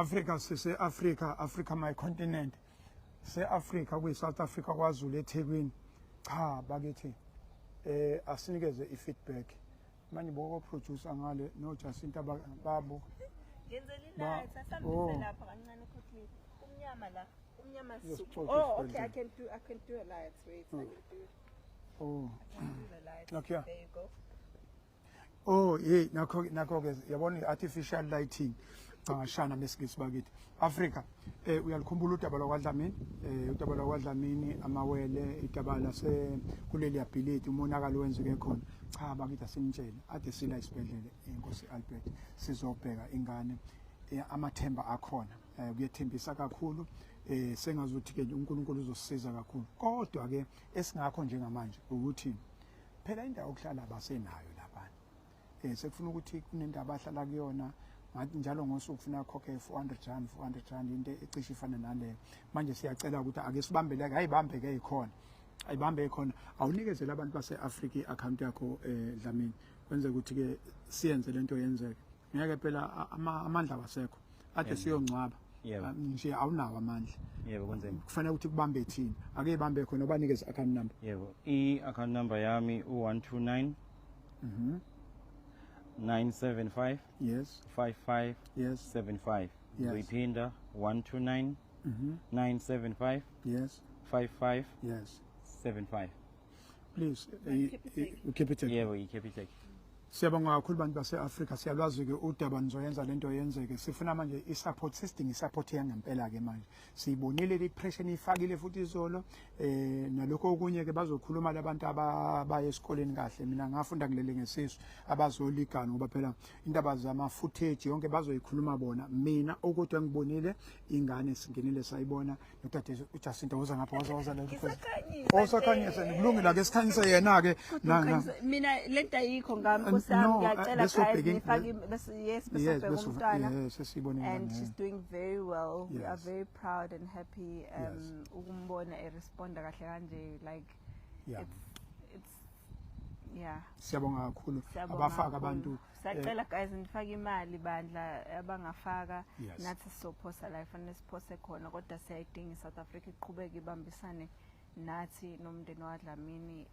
Africa, sise Africa, Africa my continent. Se Africa kuyi South Africa, kwaZulu, eThekwini. Cha bakithi, asinikeze i-feedback. Manje boko producer ngale no Jacinta babo. Ngenzela i-light, Oh. asambise lapha kancane quickly. Kumnyama la. Kumnyama Yes, super. focus, Oh, okay, I President. can do a light. Wait, I can do Oh. I can do the light. Okay. There you go. Oh, hey, nakho ke yabona i-artificial lighting cangashana mesingisi bakithi. Africa, uyalikhumbula udaba lwakwaDlamini, udaba lwakwaDlamini, amawele, idaba lase kuleli ability, umonakalo wenzeke khona. Cha bakithi, asinitshele ade sila isibhedlele inkosi Albert, sizobheka ingane. Amathemba akhona, kuyethembisa kakhulu. Sengazuthi ke uNkulunkulu uzosisiza kakhulu, kodwa ke esingakho njengamanje ukuthi phela indawo yokuhlala basenayo labana. Sekufuna ukuthi kunendawo abahlala kuyona, ngathi njalo ngosuku kufuna akhokhe R400, R400, into ecishe ifane naleyo. Manje siyacela ukuthi ake sibambele, ayibambe ke ikhona, ayibambe khona. Awunikezele abantu base-Afrika i-account yakho, Dlamini, kwenzeka ukuthi ke siyenze lento yenzeke. Ngeke phela amandla wasekho ade siyongcwaba. Yebo. Nje awunawo amandla. Yebo, kunzima. Kufanele ukuthi kubambe thina, ake ibambe khona, ubanikeze i-account number. Yebo, i-account number yami u-129 975 55 75. Ngiyiphinda, 129 975 55 75. Please, Capitec. Yebo, i-Capitec. Siyabonga kakhulu bantu base-Afrika. Siyalwazi-ke udaba, nizoyenza lento yenzeke. Sifuna manje i-support, sisidinga i-support yangempela-ke. Manje siyibonile le pressure niyifakile futhi izolo, nalokho okunye-ke bazokhuluma labantu abaye esikoleni kahle. Mina ngafunda kulele ngesisu, abazoligana ngoba phela indaba zama-footage yonke bazoyikhuluma bona. Mina okodwa ngibonile ingane, singenile sayibona nodade uJacinta. Woza ngapha, woza, woza la. Ngisakhanyisa. Osakhanyisa, kulungile, ake sikhanyise yena-ke. Mina lento ayikho ngami, nkosi yami. No, ngiyacela bese guys, nifake yes, Yes, besobheka umntwana. Yes, sesiyibone And ingane. she's doing very well. We are very proud and happy ukumbona eresponda kahle kanje, like it's yeah. Siyabonga kakhulu. Siyabonga Abafaka kakhulu. abantu. Siyacela guys, nifake imali bandla, abangafaka. Nathi sizophosa la kufanele siphose khona, kodwa siyayidinga iSouth Africa iqhubeke ibambisane nathi nomndeni waDlamini,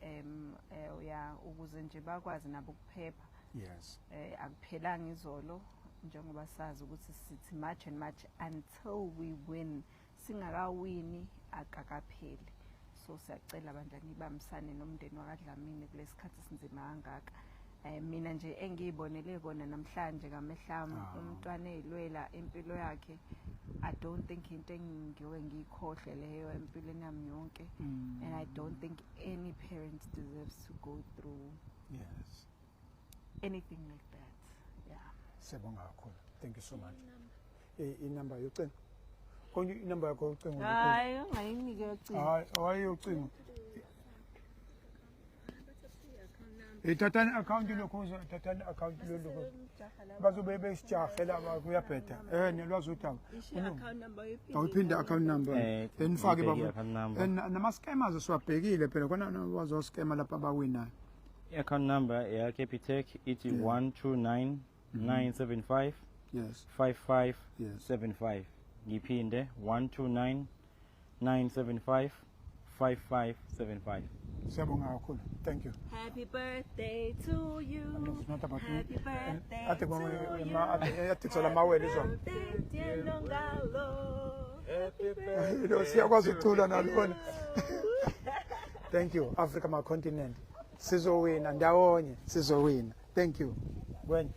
ya, ukuze nje bakwazi nabo ukuphepha. Akuphelanga izolo, njengoba sazi ukuthi sithi march and march until we win. Singakawini akakapheli, so siyacela bandla nibambisane nomndeni wakwaDlamini kulesikhathi sinzima kangaka. Mina nje engiyibonele kona namhlanje ngamehlo ami, umntwana eyilwela impilo yakhe, I don't think into engiyoke ngiyikhohle leyo empilweni yami yonke, and I don't think any parent deserves to go through anything like that, yeah. Siyabonga kakhulu, thank you so much. Inamba yocingo konke, inamba yakho yocingo? Hayi, ungayinike yocingo. Hayi, hayi, yocingo. Thathani account lokhuza, thathani account lokhuza, bazobe besijahe laba, kuyabheda. Niyalwazi udaba. Awuphinde account number. Then nifake ngibheke baba. I-account number. Nama scammers siwabhekile phela, khona bazo-scamma lapha abawinayo. I-account number ya-Capitec ithi 129 975 55 75. Ngiphinde, 129 975 5575. Siyabonga kakhulu, thank you. Happy birthday to you. It's not about me. Happy birthday Ade to you. ade thola amawele izolo. Happy birthday, dear Nongalo. Happy birthday. Lo siyakwazi ukucula nalona. Thank you, Africa my continent. Sizowina ndawonye, sizowina. Thank you. Gwen.